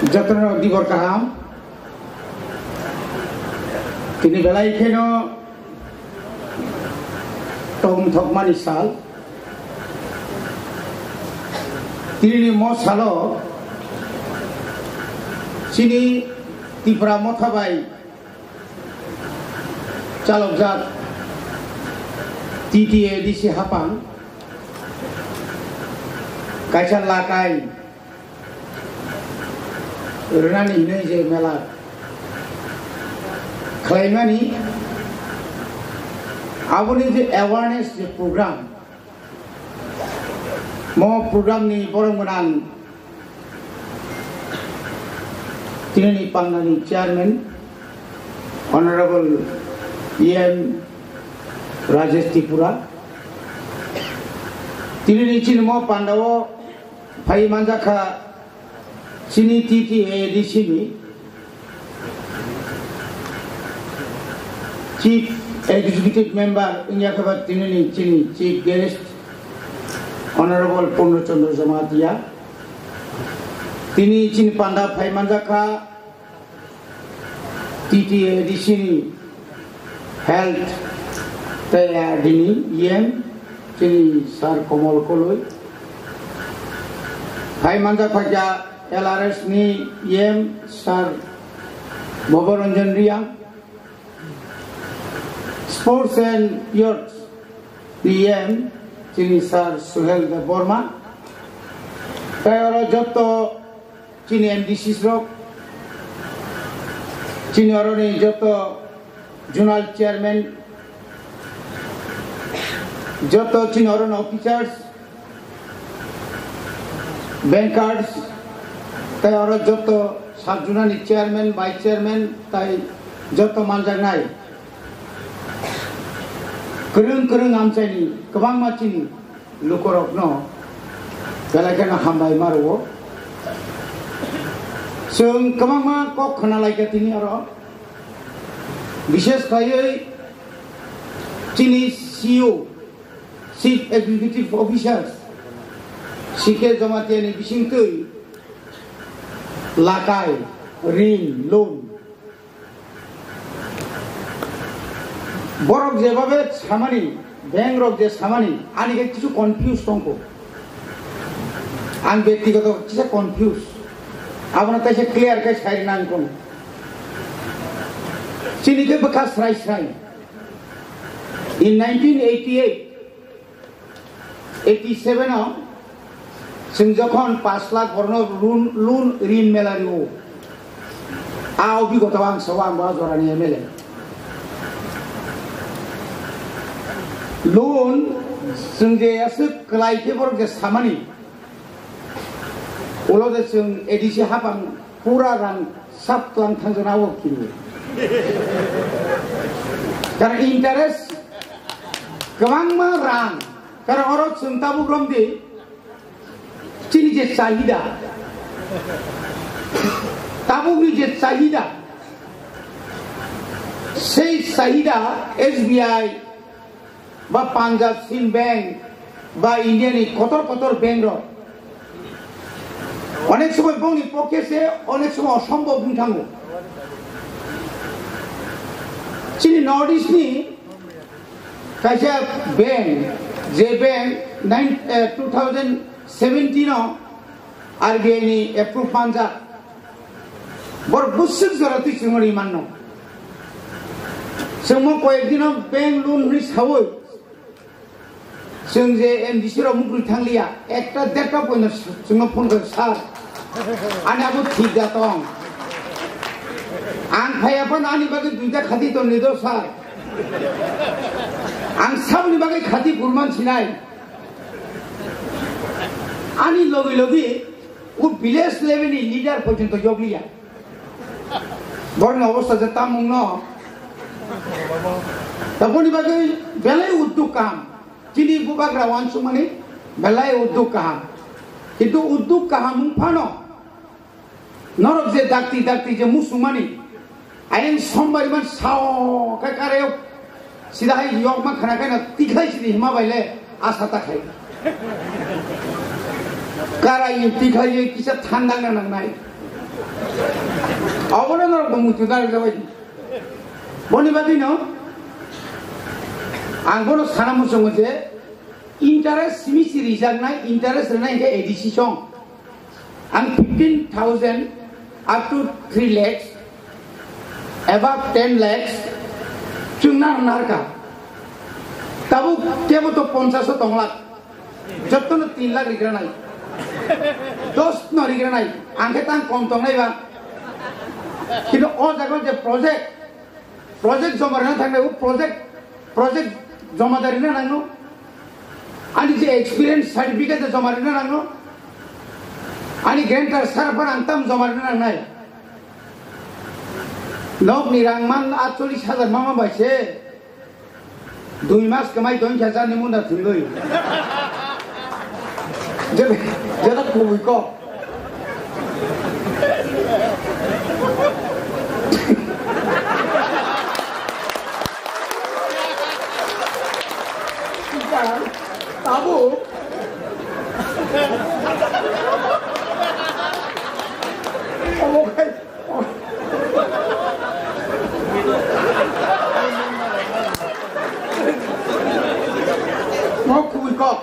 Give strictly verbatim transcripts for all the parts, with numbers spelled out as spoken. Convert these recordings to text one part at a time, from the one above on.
Jotono dibor kaham. Tini belai kheno tongthokmani sal. Tinini mo salo chini Tipra Motha bai chalokjak T T A D C hapang kaisa lakai rwnani hinwi je mela khlaimani, aboni je awareness je program, mo program ni borok gwnang tinini pangnani chairman Honorable E M Rajesh Tripura, tinini chini mo pandao phai manjakha chini T T A D C ni Chief Executive Member wngya khe ba tinini chini Chief Guest Honorable Purno Chandra Jamatia, tini chini panda phai manjakha T T A D C ni Health tei A R D ni E M chini Sir Komol Koloi, phai manjak phaikha L R S ni E M Sir Bhoboranjan Riang, Sports and Youth ni E M chini Sir Suhel Debbarma, tei oro joto chini M D Cs rok, chini oroni joto zonal chairman, joto chini oroni officers, bankers, tei oro joto sub zonal ni chairman, vice chairman, tei joto manjaknai kwrwng kwrwng amchaini kwbangma chini lukurokno belai kheno hambai ma rwo. Chwng kwbangma kok khna laikha tini oro, bishesh khaiwi chini C E O, Chief Executive Officers, C K Jamatia ni bisingtwi lakai, rin, loan, borok jebabe samani, bank rok je samani, ani khe kichu confuse tongkho. Ang byaktigoto kisa confuse. Abono taisa clear khe sai nang kono. Chini khe bwkha srai srai. In nineteen eighty-eight, eighty-seven o chwng jokhon pash lakh borno loan, loan rin mela rio, a obhigoto ang sao, ang bo a jorani M L A. Loan chwng je aswk kwlai khe borok je samani, ulo de chwng A D C hapang pura rang sap tlang thangjakna o kini. Karon interest kwbangma rang, karon oro chwng tabuk romdi chini je chahida, tabukni je chahida, sei chahida S B I ba Punjab Sind Bank ba India ni kotor kotor bank rok onek somoi bongni pocket se onek somoi osombob wng thango. Chini North East ni kaisa bank, je bank nine, eh, two thousand seventeen o R B I ni approve manjak, borok bwswk jora twi chwngno ri manno. Chwngmo koyek dino bank loan hwnwi sawi, chwng je M D C rok mukrwi thangliya, ekta derta poino chwngno phone khe, "Sir, ani abo thik da tong. Ang phaiya phano ani bagwi duita khati tongni do, sir. Ang saboni bagwi khati gurman sinai." Ani logi logi o village level ni leader porjonto yokliya. Borokni obostha je tamungno. Taboni bagwi belai udduk kaham. Chini bubagra wansukmani belai udduk kaham. Kintu udduk kaham wng phano norok je dakti dakti je musukmani, ayang sombai man sao khe karayok sida hai yokma khana khe na tikhlai sidi hima bai le asa ta khai. Karai tikhlai kisa thandang na nangnai. Obono norok bo muitu dal jabai. Boni bagwi no ang bono sana muchungo je interest simi si rijaknai, interest rwnai hwnkhe A D C song. Ang fifteen thousand up to three lakhs, above ten lakhs chwng narwk narwkha. Tabuk kebo to ponchash o tong lak. Jottono tin lakh rigranai, dos no rigranai, ang khe tang kom tongnai ba. Kintu o jaga je project, project joma rwna thangnai, o project, project joma da rwna nangno. Ani je experience certificate joma rwna nangno. Ani guarantor sara phano ang tam joma rwna nangnai. Nokni rang man atchollish hajar mama bai se. Dui mas kwmai tong kha jani munda thwngwi. Jeta, jeta kubui kok. Tabuk. Omo khai. Mo kubui kok.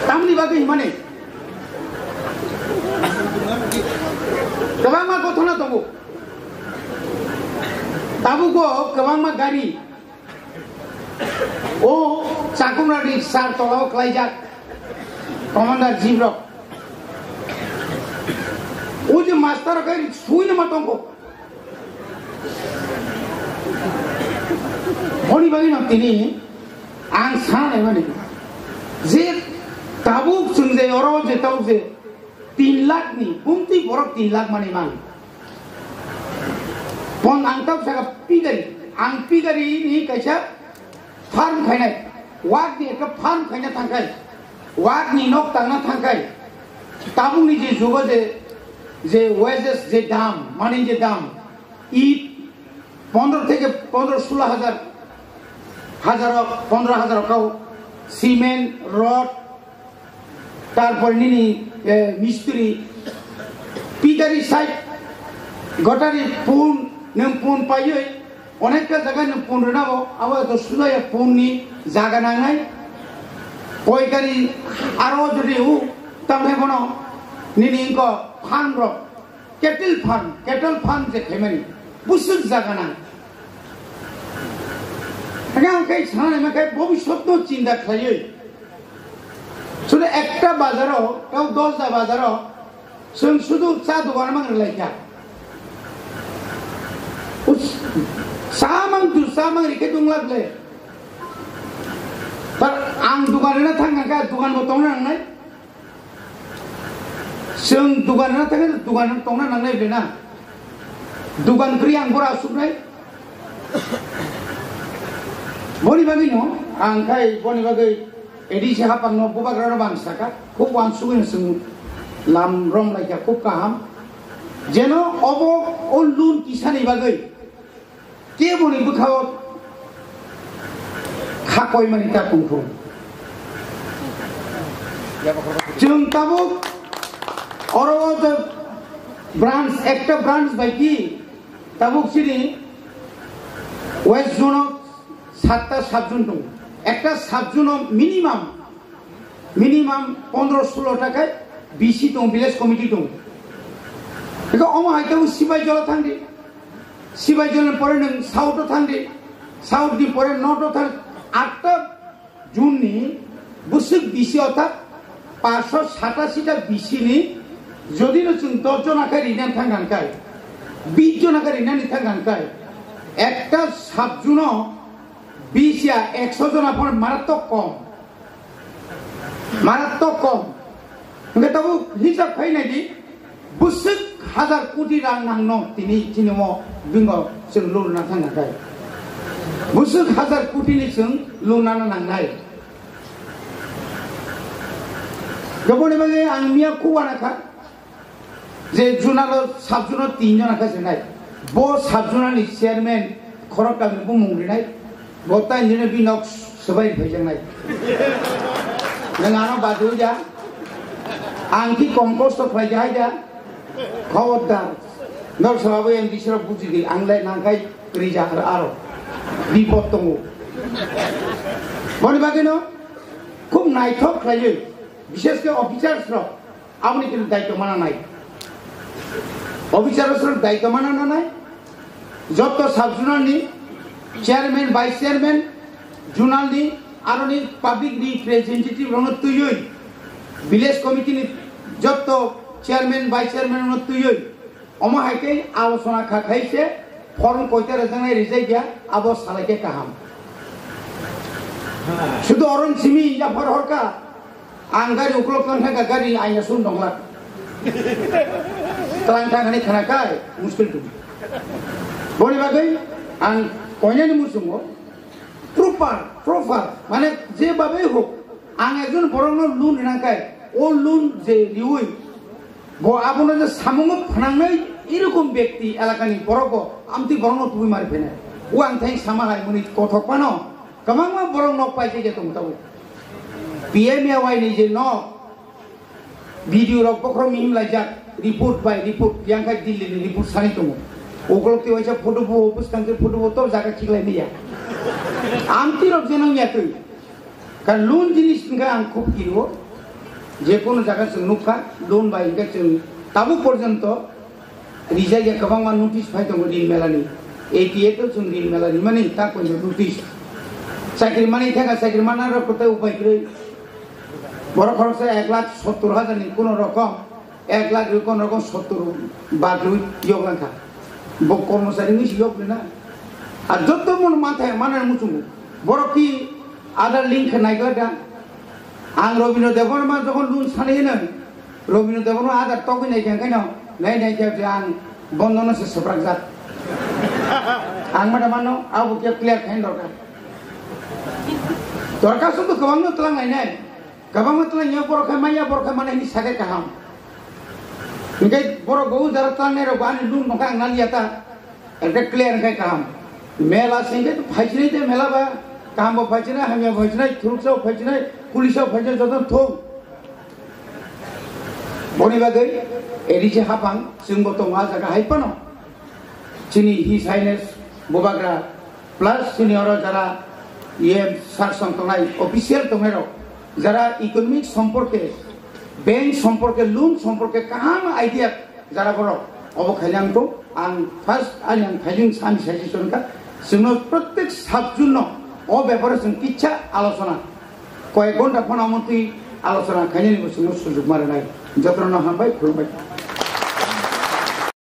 Tamni bagwi himani. Kwbangma gothona tongo. Tabukbo kwbangma gari. O chakungrokni sar tolao klaijak commander jip rok. O je master rok hai suino ma tongkho. Boni bagwi no tini ang sana naimani je tabuk chwng je oro je tabuk je tin lakh ni bumtwi borok tin lakh mani man. Pon ang tabuk saka pigari, ang pigari ni kaisa farm khainai, wak ni ekta farm khaina thangkhai, wak ni nok tangna thangkhai, tabuk ni je jugo je, je wages je dam, mani je dam, it pondro theke pondro solo hajar, hajar, pondro hajar kau, cement, rod, tarpor nini, eh, mistri, pigari side, gotari pun, nwng pun paiwi, onekta jaga nwng pun rwnabo, abo to sudaya pun ni jaga nangnai. Poikari aro jodi u, tamhe bono nini inko farm rok, cattle farm, cattle farm je khaimani, busuk jaga nang. Hingke ang khe sana naima khe bobiswt no chinta khlaiwi. Sudu ekta bazaro, tau dosda bazaro, chwng sudu cha dogan mang rwlai kha. Us, cha mang tu cha mang rikhe dungla ble. Tar ang dogan rwna thang kha, dogan bo tongna nangnai. Chwng dugan rwna thangwi dugan tongna nangnai ble na. Dugan kwrwi ang bora asuknai. Boni bagwi no ang khai boni bagwi A D C hapang no bubagra rok ang saka khub wansugwi no chwng lam rom lai kha khub kaham. Jeno obo o loan kisani bagwi Keboni bwkhao kha koimani ta tongthung. Chwng tabuk oro o je branch, ekta branch bai ki tabuk chini West Zone o satta sub zone tongo. Ekta sub zone o minimum Minimum pondro solo ta khai B C tong, village committee tong. Eko omo hai tabuk Sibai Jola thang di. Sibai Jola ni pore nwng South o thang di. South ni pore North o thang. Atta June ni bwswk B C o ta paanch sho satasi ta B C ni jodi no chwng dos jona khai rinani thang kha kai, bis jona khai rinani thang kha kai, ekta sub zone o B C ya ekso jona phano maratok kom. Maratok kom. Hingke tabuk hisab khai nai di, bwswk hajar koti rang nangno tini, tini mo bingo chwng loan rwna thang kha kai. Bwswk hajar koti ni chwng loan rwna nangnai. Gaboni bagwi ang miya kuwana kha. Je zonal o sub zone o tin jona kha se nai. Bo sub zone ni chairman khorok kami bumung rinai. Bo ta engineer bi nok swbai phaijaknai. Nwng ano badu ja. Ang ki kom kosto khlai ja hai ja. Khobordar. Nok sabo M D C rok buji di, ang le nangkai rija ar aro. Bipod tongo. Boni bagwi no khub naithok khlaiwi, bishesh khe officers rok aboni khe daityo mana nai. Officers rok daityo mana nanai. Jotto sub zonal ni chairman, vice chairman, zonal ni aroni public representative rokno twiwi, village committee ni jotto chairman, vice chairman rokno twiwi, omo hai khe alochona kha khai se form koita rwjaknai rijak ya, abo salai khe kaham. Sudu oron simi yaphar horka, ang gari uklok tlang thangkha, gari aina sun dongla. Tlang thangkha ni khana kai muskil tu. Boni bagwi ang koinani muchungo proper, proper, mane je babe hok, ang ekjon borokno loan rina kai, o loan je riwi, bo abono je samungo phnangnai, irokom bekti elakani borok bo amtwi borokno tubui mari phainai. O ang thai sama hai muni kothok phano, kwbangma borok nok pai khe tong tabuk. P M A Y ni je nok, video rok bokhorok mihim laijak, report by report, yang kha Delhi ni report sani tongo. Ukolok twi waisa photo bo, bwskang khe photo bo, to jaga khiklai maya. Amtwi rok je nang ya twi. Ka loan jinis hingkhe ang khub kiro, je kono jaga chwng nukha, loan bai hingkhe chwng tabuk porjonto rijak ya kwbangma notice phai tongo rin melani, eighty eight o chwng rin mela rimani ta koinjo notice. Chakri manwi thangkha, chakri manna rok kwtai upai kwrwi. Borok khoroksa ek lakh sottor hajar ni kono rokom, ek lakh rwi kono rokom sottor bad rwi yok langkha. Bo kormochari wngwi se yok rina. Ar jotto mono manthai manani muchungo. Borok ki Aadhaar link khe naikha da. Ang Robindra Debbarma jokhon loan sani hino, Robindra Debbarma Aadhaar togwi naikha khaino, nai naikha je ang bondono se swprakjak. Ang mada mano, abo khe clear khaini dorkar. Dorkar song to kwbangno twlang lainai. Kwbangma twlang ya borok khai maya, borok khai manai hini sakhe kaham. Hingke borok bo jara tlangnai rok bo ani lung nokha ang naliya ta. Ekta clear khe kaham. Mela singke to phaisinai te mela ba. Kaham bo phaisinai, hamya bo phaisinai, thuruksa bo phaisinai, police bo phaisinai, joto thung. Boni bagwi A D C hapang chwng bo tongo a jaga hai phano. Chini His Highness Bubagra plus chini oro jara E M sir song tongnai, official tongnai rok, jara economic somporke, bank somporke, loan somporke kaham idea jara borok obo khaina ang to ang first ani ang khaijing sani suggestion ka chwngno prottek sub zone no o bepare chwng kicha alochona koyek ghonta phano amotwi alochona khainani bo chwngno sujuk ma rwnai. Jotono hambai, khulumbai.